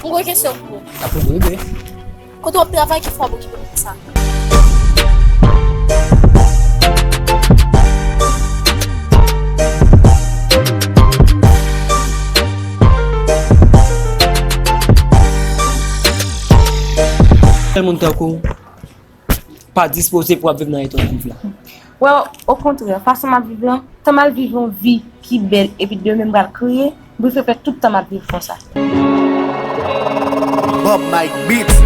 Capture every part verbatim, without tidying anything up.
M gen yon kesyon pou ou. Apre, bebe. Kote w ap travay, ki fè w ap okipe moun sa? Sèl moun tankou w pa dispoze pou ap viv nan eta w ap viv la. Wè, okontrè, fason m ap viv lan, tan m al viv yon vi ki bèl epi demen m pral kriye, m prefere fè tout tan m ap viv konsa. Bob Mike Beats.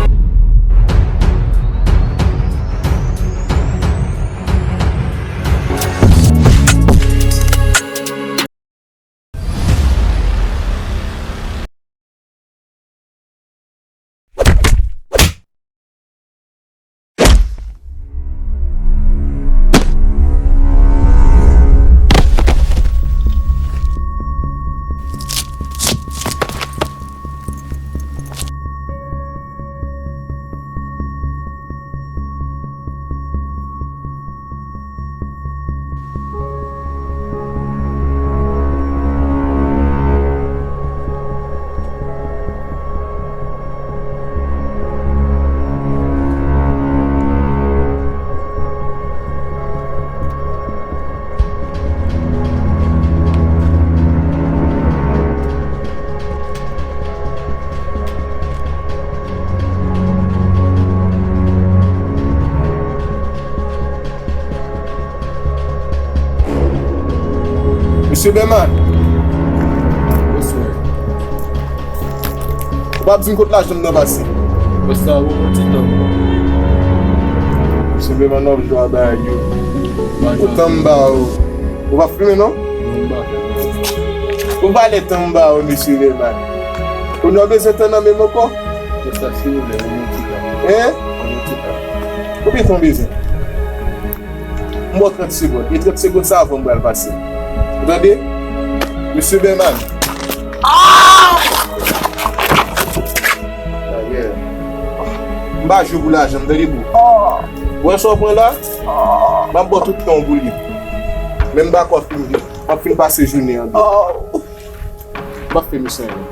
Mesye Bèman. Bonswa. Ou pa di m kot lajan m nan pase. Bonswa, ou yon ti tan. Mesye Bèman, non, jwa bagay yo. Ou tan m ba ou. Ou pa fimen, non? Non, m pa fimen. Ou pa lè tan m ba ou, mesye Bèman. Ou nan bezwen tan nan menm ankò? Bonswa, silvouplè, ou yon ti tan. Hein? Ou yon ti tan. Konbyen tan w bezwen? M ba w trant segonn. E trant segonn sa avan m pral pase. Ou tande? Mesye Bèman. Ah! M pa jwe pou lajan, m tande, bro. Wè sa w pran la? M ap ba w tout tan w pou li. Men m pa kwè w fin, w ap fin pase jounen an byen. M ap fè misye anyen.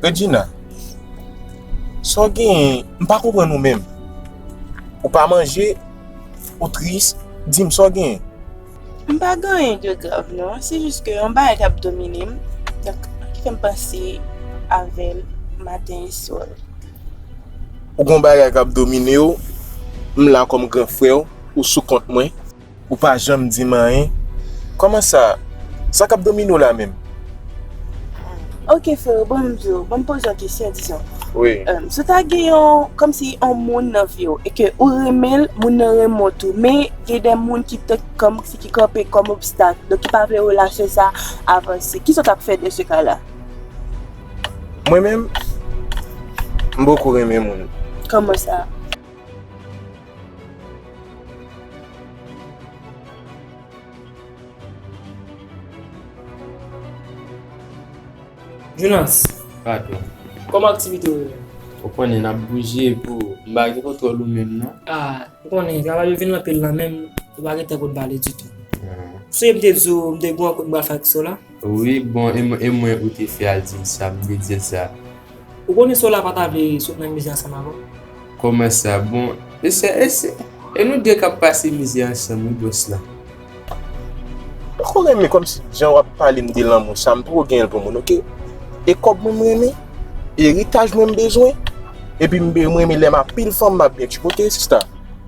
Regina, sa w genyen? M pa konprann ou menm. Ou pa manje, ou tris, di m sa w genyen. M pa gen anyen de grav non, se jis ke yon bagay k ap domine m, donk ki fè m panse avè l maten e swa. Ou gen yon bagay k ap domine w, m la kòm gran frè w, ou sou kont mwen, ou pa janm di m anyen. Kòman sa? Sa k ap domine w la menm? Ok, frero, ban m di w, ban m poze w kesyon, dizon. Wi. Em, si w ta gen yon, kòmsi yon moun nan vi w, e ke ou renmen l, moun nan renmen w tou, men gen de moun ki te, kòmsi ki kanpe kòm obstak, donk ki pa vle relasyon sa avanse. Kisa w t ap fè de se ka la? Mwen menm, m poko renmen moun. Kòman sa? Jonas. Patwon. Kòman aktivite w yo? Ou konnen n ap bouje pou m pa gen kontwòl ou menm non. Ah, ou konnen travay yo vin anpil nan men m, ou pa gen tan pou n pale ditou. Ah. Sonje m te di w, m te gen yon kont m pral fè ak Sola? Wi, bon, e mwen, e mwen ou te fè al di m sa, m te di l sa. Ou konnen Sola pa ta vle sot nan mize ansanm avè w? Kòman sa? Bon, e se, e se, e nou de k ap pase mize ansanm, wi, bòs la. Poko renmen kòmsi jan w ap pale m de lanmou sa, m poko gen l pou moun, oke? E kòb mwen m renmen, eritaj mwen m bezwen, epi m be-, m renmen lè m ap pil fanm m ap byen tchipote, sista.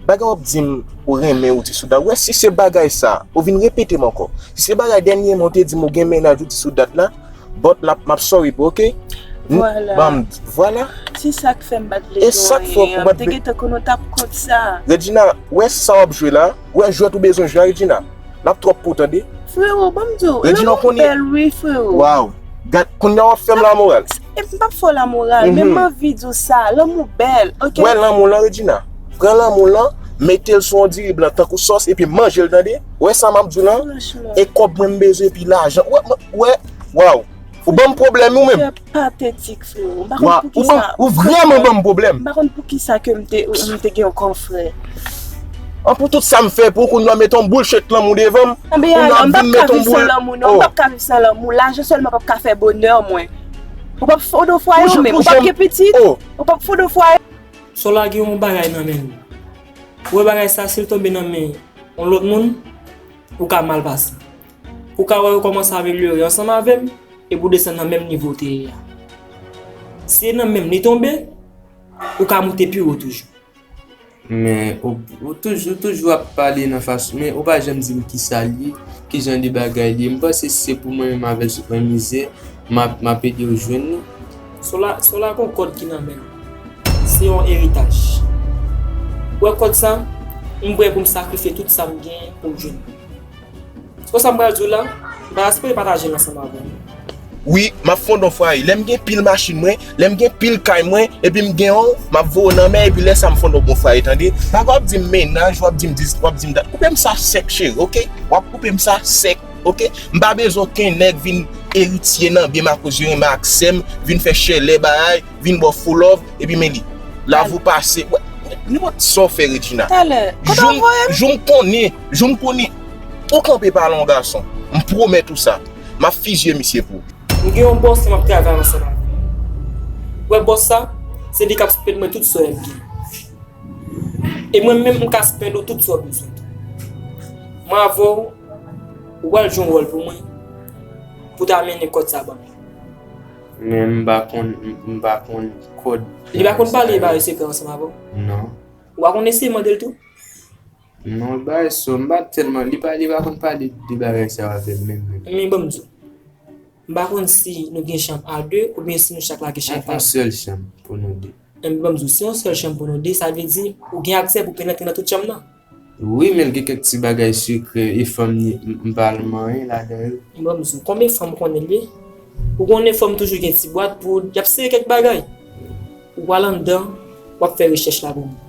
Bagay w ap di m ou renmen ou di Souda, w wè si se bagay sa, ou vin repete m ankò. Si se bagay dènyèman ou te di m ou gen mennaj ou di Souda la, But la, m ap sorry pou, oke? Vwala. Ban m, vwala. Se sa k fè m pa t vle di w anyen. E sa k fè w pa t vle. M te gentan konnen w t ap kont sa. Regina, wè sa w ap jwe la, wè jwèt ou bezwen jwe a, Regina. L ap twòp pou w tande. Frero, ban m di w, Regina, lanmou bèl wi, frero. Waw. Gad, kounye a w ap fè m lamoral. E m p ap fè w lamoral, men m anvi di w sa, lanmou bèl, oke? Wè lanmou lan, Regina. Pran lanmou lan, mete l sou yon diri blan tankou sòs, epi manje l, tande? Wè sa m ap di w lan? Franchman. E kòb mwen m bezwen, epi lajan. Wè, wè, waw. Ou ban m pwoblèm ou menm. Trè patetik, frero. M pa konn poukisa. Ou vrèman ban m pwoblèm. M pa konn poukisa ke m te, m te gen yon kòm frè. An pou tout sa m fè pou ou, kounye a w mete yon bullshit lanmou devan m. Anben alò, m p ap ka viv san lanmou non, m p ap ka viv san lanmou. Lajan sèlman p ap ka fè bonè mwen. Ou p ap fonde yon fwaye ou menm, ou p ap gen pitit, ou p ap fonde yon fwaye. Sola gen yon bagay nan men l. Ou wè bagay sa, si l tonbe nan men yon lòt moun, ou ka mal pase. Ou ka wè yo kòmanse amelyore ansanm avè m, epi w desann nan menm nivo w te ye a. Si e nan menm li tonbe, ou ka moute pi wo toujou. Men, ou, ou toujou, toujou ap pale nan fason, men ou pa janm di m kisa l ye, ki jan de bagay li ye. M panse si se pou mwen menm avè l sot nan mizè, m ap, m ap ede w jwenn li. Sola, Sola gon kòd ki nan men l. Se yon eritaj. Ou wè kòd sa, m prè pou m sakrifye tout sa m genyen pou m jwenn li. Se konsa m pral di w la, m pa espere pataje l ansanm avè w. Wi, m ap fonde yon fwaye. Lè m gen pil machin mwen, lè m gen pil kay mwen, epi m gen yon, m ap voye w nan mè, epi lè sa m fonde yon bon fwaye, tande? Pa w ap di m mennaj, w ap di m dis, w ap di m dat. Koupe m sa sèk, cheri, oke? W ap koupe m sa sèk, oke? M pa bezwen okenn nèg vin eritye nan byen m akoz yo renmen ak sè m, vin fè chèlè bagay, vin ba w fo love, epi men li. Lavi w pase. Wè, nenpòt sa w fè, Regina. Talè, kote w voye m? Jou m konnen, jou m konnen ou kanpe pale yon gason. M pwomèt ou sa. M ap fizye misye pou ou. M gen yon bòs m ap travay ansanm avè l. Wè bòs sa, se li k ap spenn mwen tout sa m gen. E mwen menm, m ka spenn ou tout sa w bezwen tou. Mwen avè w, ou pral jwe yon wòl pou mwen, pou ta mennen kòd sa ban mwen. Men m pa konn, m, m pa konn kòd. Li pa konn pale bagay sekrè ansanm avè w? Non. Ou pa konn eseye mande l tou? Non, bagay sa, m pa tèlman, li pa, li pa konn pale de bagay sa yo avè m menm, menm. Men ban m di w, m pa konn si nou gen chanm a de, oubyen si nou chak lage chanm pa nou. Yon sèl chanm pou nou de. Men ban m di w, si yon sèl chanm pou nou de, sa vle di ou gen aksè pou penetre nan tout chanm nan. Wi, men l gen kèk ti bagay sekrè, e fanm ni, m, m pa al manyen ladan yo. Bon, m di w, konbyen fanm ou konnen l ye? Ou konnen fanm toujou gen ti bwat pou y ap sere kèk bagay. Ou pral anndan, w ap fè rechèch la pou mwen.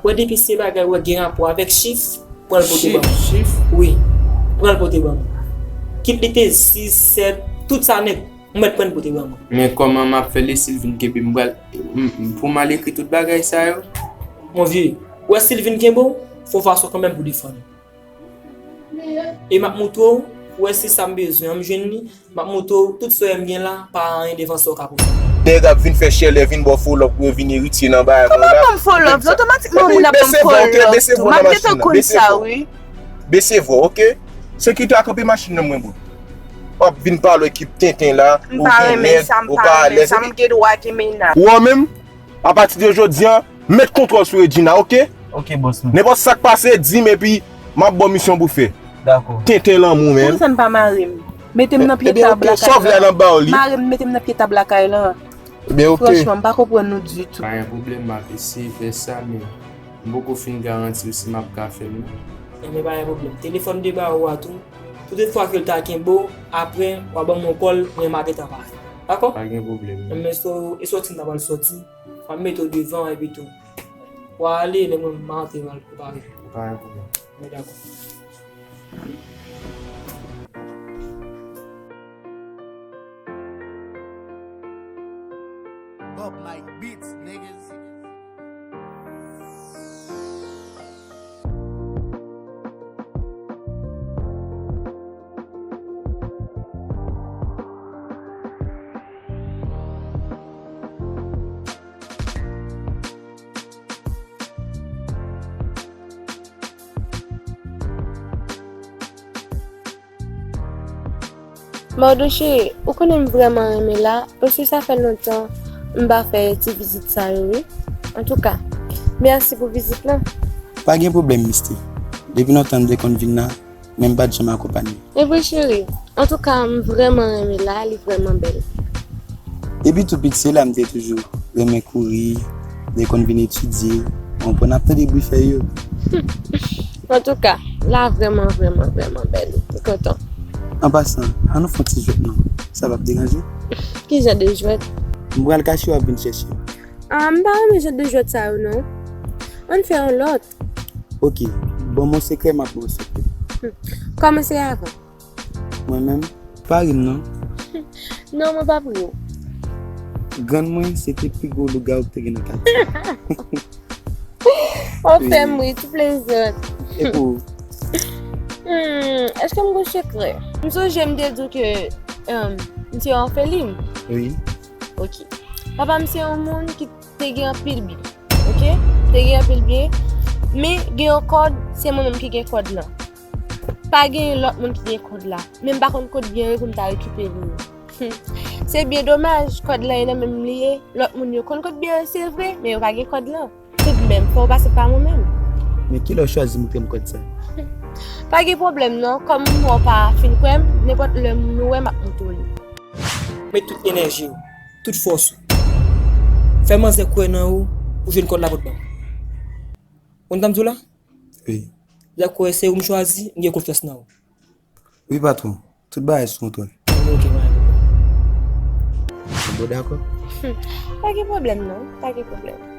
Wè, depi se bagay wè gen rapò avèk chif, pran l pote ban mwen. Chif, chif? Wi, pran l pote ban mwen. Kit li te sis, sèt, tout sa nèt. Ou mèt pran l pote ban mwen. Men kòman m ap fè lè Sylvie kenbe m pral, m, m, pou m al ekri tout bagay sa yo? Mon vieux, ou wè Sylvie kenbe w, fè yon fason kanmenm pou defann ou. E m ap moutre w, ou wè si sa m bezwen an m jwenn li, m ap moutre w tout sa w wè m gen la, pa anyen devan sa w ka pote. Nèg ap vin fè chèlè, vin ba w fo love pou yo vin eritye nan bagay mwen la. Kòman ban m fo love? Otomatikman moun ap ban m fo love tou. M ap gentan konn sa, wi. Bese vwa, oke? Sekirite a kanpe machin nan mwen bout. W ap vin pale ekip tenten la, ou gen nèg, ou pa alèz. M pa renmen sa, m pa renmen sa, m gen dwa gen mennaj. Ou wè menm, apati de jodi a, met kontwòl sou Regina, oke? Ok, bòs mwen. Nenpòt sa k pase, di m epi m ap ba w misyon pou fè. Dakò. Tenten lanmou, menm. Pou sa n pa mare m? Mete m nan pye tab lakay lan. Ebyen, ok, sa w vle a, n ap ba w li. Mare m, mete m nan pye tab lakay lan. Ebyen, ok. Franchman, m pa konprann nou ditou. Pa gen pwoblèm, m ap eseye fè sa, men m poko fin garanti w si m ap ka fè l, non. Enben, pa gen pwoblèm. Telefòn de bawo a tou, toutoutfwa ke l ta kenbe w, apre, w a ban m yon kòl, mwen, m a gentan pare. Dakò? Pa gen pwoblèm, non. Enben, so, e sòti m ta pral sòti. W a mete w devan epi tou. W a ale, lè mwen m a antre m al prepare. Pa gen pwoblèm. Mwen dakò. Bob Mike Beats, niggas. Mardo cheri, ou konnen m vrèman renmen la, paske sa fè lontan m pa fè ti vizit sa yo, wi. Antouka, mèsi pou vizit lan. Pa gen pwoblèm, Misty. Depi lontan m te konn vin la, men m pa t janm akonpanye. E vre, cheri. Antouka, m vrèman renmen la, li vrèman bèl. Epi tou piti, se la m te toujou renmen kouri, m te konn vin etidye, ou konprann, ap tande bri fèy yo. Antouka, la vrèman, vrèman, vrèman bèl. M kontan. An pasan, ann nou fè yon ti jwèt non. Sa p ap deranje? Ki jan de jwèt? M pral kache w ap vin chèche m. Ah, m pa renmen jan de jwèt sa yo non. Ann fè yon lòt. Ok, ban m yon sekrè, m ap ba w sekrè. Hmm. Kòmanse avan. Mwen menm, pa ri m non. Non, mwen p ap ri w. Grann mwen, se te pi gwo lougawou ki te gen nan katye. Ou fè m ri, ti plezant. E pou ou? Hmm, èske m gon sekrè? M sonje m te di w ke, em, m se yon òfelin. Wi. Ok. Papa m se yon moun ki te gen anpil byen. Ok? Te gen anpil byen. Men gen yon kòd, se mwen menm ki gen kòd lan. Pa gen lòt moun ki gen kòd la. Men m pa konn kot byen yo ye pou m ta rekipere yo. Se byen domaj, kòd lan e nan men m li ye. Lòt moun yo konn kot byen yo, se vre, men yo pa gen kòd lan. Toudmenm, fò w pase pa mwen menm. Men kilè w chwazi montre m kòd sa? Pa gen pwoblèm non, kòm m wè w pa fin kwè m, nenpòt lè nou wè m ap montre w li. Met tout enèji w, tout fòs ou. Fè manzè kwè nan ou, pou jwenn kòd la pou t ban w. Konn sa m di w la? Wi. Lè kwè se ou m chwazi, m gen konfyans nan ou. Wi, patwon. Tout bagay sou kontwòl. Ok, pa gen pwoblèm. Bon, dakò. Pa gen pwoblèm, non. Pa gen pwoblèm.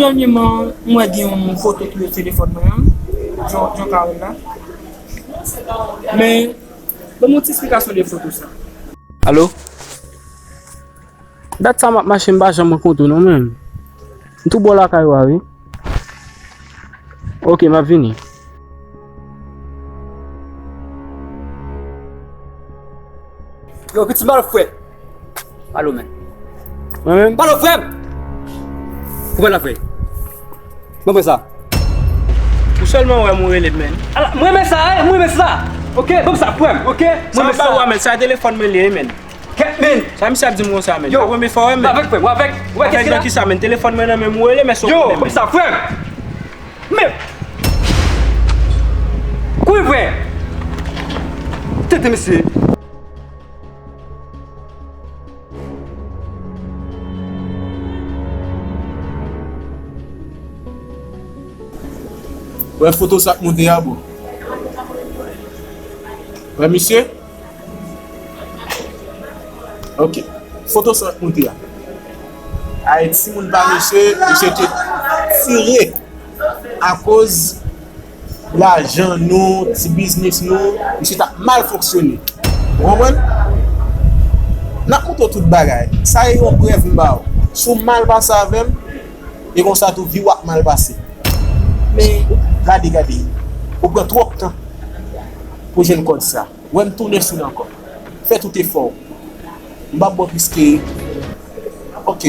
Dènyèman, m wè gen yon foto ki nan telefòn mwen an, jan, jan w ka wè l la. Men, ban m yon ti esplikasyon de foto sa. Alo? Dat sa m ap mache, m pa janm rankontre w non, menm. M tou bò lakay ou a, wi. Oke, m ap vini. Yo, piti, pale frè. Pale, men. Mwen menm? Pale frè m! Ou pale frè. Ban mwen sa. Ou sèlman wè m ou rele m, men. Ala, mwen renmen sa, wi, mwen renmen sa. Oke, ban m sa, frè m, oke? Mwen renmen sa. Sa pa ou a, men, sa telefòn mwen li ye, men. Kèt, men. Sa misye ap di m konsa, men. Yo. Pa premye fwa, men. Avèk frè m, avèk. Ou wè kèt la? Avèk sa, men. Telefòn mwen nan men m ou rele, men se ou. Yo, ban m sa, frè m. Men. Kouri, frè. Tete, mesye. Wè foto sa k moute a, bro. Wè misye? Ok. Foto sa k moute a. Ayiti moun pa misye, misye te tire akoz lajan nou, ti biznis nou, misye t ap mal fonksyone. Ou konprann? N ap montre w tout bagay. Sa e yon prèv m ba w. Si w mal pase avè m, e konsa tou vi w ap mal pase. Men, gade, gade. Ou pran twòp tan pou jwenn kòd sa. Wè m tounen sou li ankò. Fè tout efò w. M p ap ba w plis ke, ok.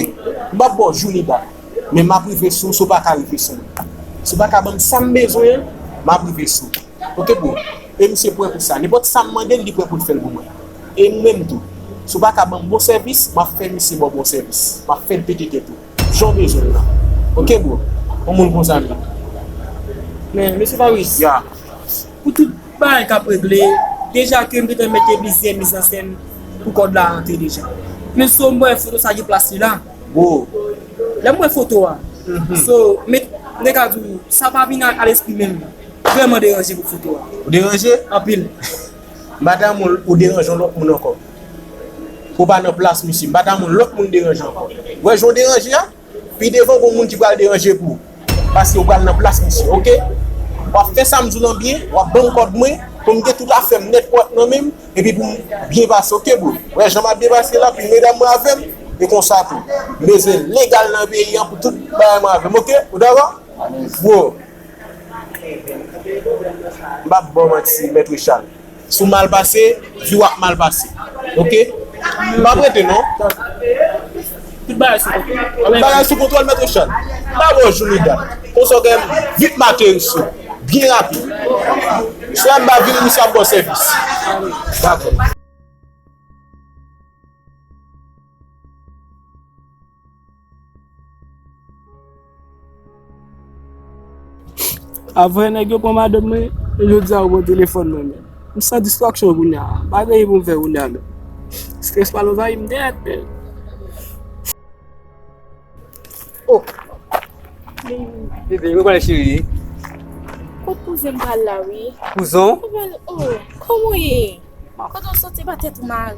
M p ap ba w jou ni dat. Men m ap rive sou w, si w pa ka rive sou mwen. Si w pa ka ban m sa m bezwen an, m ap rive sou w. Ok, bro? E misye prè pou sa. Nenpòt sa m mande l, li prè pou l fè l pou mwen. E m menm tou. Si w pa ka ban m bon sèvis, m ap fè misye ba w bon sèvis. M ap fè l pete tèt ou. Jan w bezwen l lan. Ok, bro? Yon moun konsa m ye. Men, mesye Faris, ya, pou tout bagay k ap regle, deja ke m gentan mete plizyè mizansèn pou kòd la rantre deja. Men so m wè foto sa gen plas li la. Bro. Lè m wè foto a. Mhm. So, men, nèg a di w, sa pa vin a, a lespri menm. Vrèman deranje pou foto a. Ou deranje? Anpil. M pa ta moun ou deranje yon lòt moun ankò. Ou pa nan plas misye. M pa ta moun lòt moun deranje ankò. Wè jan w deranje a? Pi devan, gon moun ki pral deranje pou ou. Paske ou pral nan plas misye, ok? W ap fè sa m di w lan byen, w ap ban m kòd mwen, pou m gen tout afè m nèt pwòp nan men m, epi pou m byen pase, ok, bro? Wè, jan m ap byen pase la, pi medam mwen avè m, e konsa tou. M bezwen legal nan peyi an pou tout bagay mwen avè m, ok? Ou dakò? Bro. M p ap ba w manti, Mèt Richard. Si w mal pase, vi w ap mal pase. Ok? M p ap rete, non. Tout bagay sou kontwòl. Tout bagay sou kontwòl, Mèt Richard. M pa ba w jou ni dat. Konsa w gen vit m ateri sou. Byen rapid. Swa m pa vini, misye ap ba w sèvis. Dakò. Avan nèg yo pran madanm mwen, e jodi a yo pran telefòn mwen menm. M san distraksyon kounye a. M pa gen anyen pou m fè kounye a menm. Strès pral anvayi m nèt menm. Oh! Bebe, mwen pral cheri. Kot kouzen m pral la, wi. Kouzen? Mwen pral, oh, kòman w ye? Kote w soti ba tèt ou mare?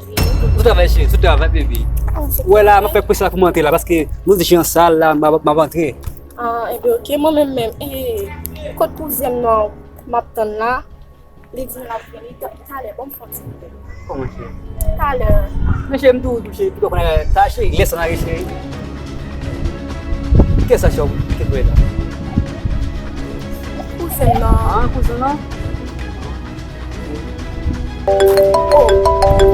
Sou travay, cheri, sou travay, baby. Ah, se travay. Ou wè la, m ap fè prese la pou m antre la, paske nou di jan sal la, m ap, m ap antre. Ah, enben, ok, mwen menm menm. Eh, kot kouzen m nan m ap tann la? Li di m l ap vini ta-, talè, ban m fè yon ti kout. Kòman, cheri? Talè. Men, cheri, m tou, tou, cheri, tou, konnen, ta, cheri, lè sa n ale, cheri. Kisa, cheri, ki kwè la? Kouzen m nan. Ah, kouzen m nan? Oh,